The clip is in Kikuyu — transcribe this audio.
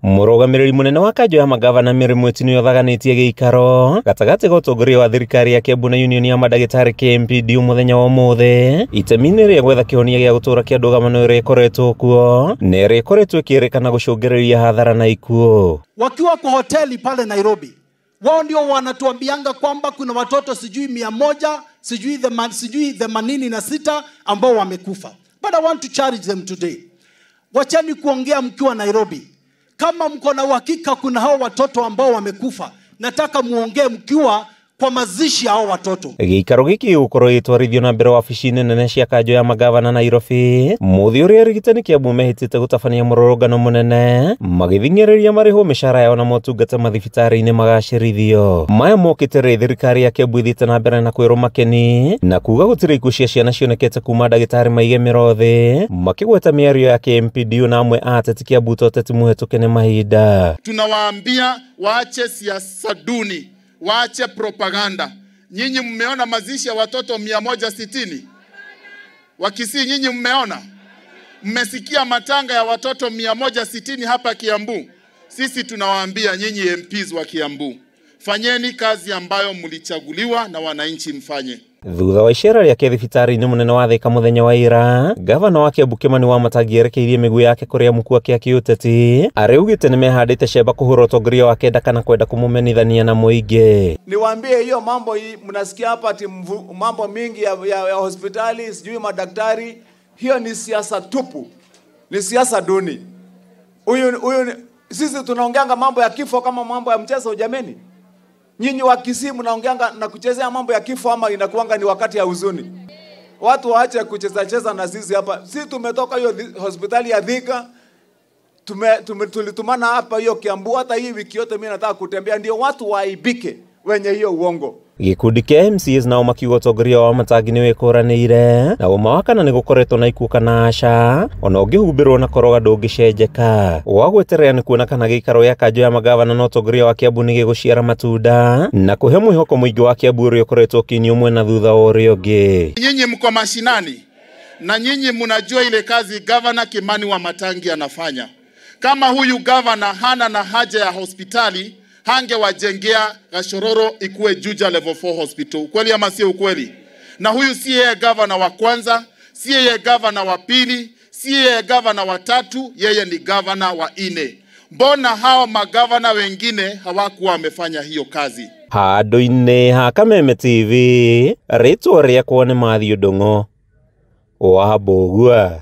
Mũrũgamĩrĩri mũnene wa kanjũ ya magavana Mary Mweti nĩwe ũthaganĩtie gĩikaro gatagatĩ ga ũtongoria wa thirikari ya Kiambu na union ya mandagĩtarĩ KMPDU mũthenya wa ũmũthĩ itemi-inĩ rĩa gwetha kĩhonia gĩa gũtũũra kĩa ndũgamano ĩrĩa ĩkoretwo kuo na ĩrĩa ĩkoretwo ĩkĩrĩkana gũcũngĩrĩria hathara na ikuũ. Wakiwa kwa hoteli pale Nairobi, wao ndio wanatuambianga kwamba kuna watoto sijui 100 sijui 86 ambao wamekufa. But I want to challenge them today. Wacheni kuongea mkiwa Nairobi. Kama mko na uhakika kuna hao watoto ambao wamekufa, nataka muongee mkiwa kwa mazishi ya hao watoto. Gĩikaro gĩkĩ gĩgũkorwo gĩgĩtwarithio na mbere wabici-inĩ nene cia kanjũ ya magavana Nairobi mũthĩ ũrĩa arigitani Kiambu mehĩtĩte gũtabania mũrũrũngano mũnene magĩthing'ĩrĩria marĩhwo mĩcara yao na motungata mathibitarĩ-inĩ magacĩrithio. Maya mokĩte rĩ thirikari ya Kiambu ĩthiĩte na mbere na kwĩrwo makeni na kuga gũtirĩ ikuũ cia ciana cionekete kuma ndagĩtarĩ maige mĩro thĩ makĩgweta mĩario ya KMPDU na amwe a ateti Kiambu ta ũteti mũhetũke nĩ mahinda. Tunawaambia waache siasa duni, waache propaganda. Nyinyi mmeona mazishi ya watoto 160? Wakisii nyinyi mmeona? Mmesikia matanga ya watoto 160 hapa Kiambu? Sisi tunawaambia nyinyi MPs wa Kiambu, fanyeni kazi ambayo mlichaguliwa na wananchi mfanye. Thutha wa icera rĩake thibitarĩ-inĩ mũnene wa Thika mũthenya wa ira, gavana wa Kiambu Kimani Wamatangi erekeirie mĩguĩ yake kũrĩ amuku ake a kĩũteti arĩa augĩte nĩmehandĩte cemba kũhũra ũtongoria wake nda kana kwenda kũmũmenithania na mũingĩ. Niwaambie hiyo mambo hii mnasikia hapa ati mambo mingi ya hospitali, sijui madaktari, hiyo ni siasa tupu. Ni siasa duni. Huyu sisi tunaongeanga mambo ya kifo kama mambo ya mchezo jameni. Nyinyi wa Kisii mnaongeanga na kuchezea mambo ya kifo ama inakuanga ni wakati ya huzuni? Watu waache kucheza cheza na sisi hapa. Sisi tumetoka hiyo hospitali ya Thika, tulitumana hapa hiyo Kiambu, hata hii wiki yote mimi nataka kutembea ndio watu waaibike wenye hiyo uongo. Gĩkundi kĩa MCAs nao makiuga ũtongoria wa Wamatangi nĩ wĩkũranĩire na ũma wa kana nĩ gũkoretwo na ikuũ kana aca ona ũngĩhumbĩrwo na koroga ndũngĩcenjeka. Wa gweterera nĩ kuona kana gĩikaro gĩa kanjũ ya magavana na ũtongoria wa Kiambu nĩ gĩgũciara matunda na kũhe mwĩhoko mũingĩ wa Kiambu ũrĩa ũkoretwo ũkĩinio mwena thutha wa ũrĩa ũngĩ. Nyinyi mko mashinani na nyinyi mnajua ile kazi Governor Kimani Wamatangi anafanya. Kama huyu governor hana na haja ya hospitali, hangewajengea Gashororo ikuwe Juja level 4 hospital. Ukweli ama sio ukweli? Na huyu si yeye governor wa kwanza, si yeye governor wa pili, si yeye governor wa tatu, yeye ni governor wa 4. Mbona hao magavana wengine hawakuwa wamefanya hiyo kazi? Handũ-inĩ ha Kameme TV, rĩtwa rĩakwa nĩ Matthew Ndung'u wa Mbũgua.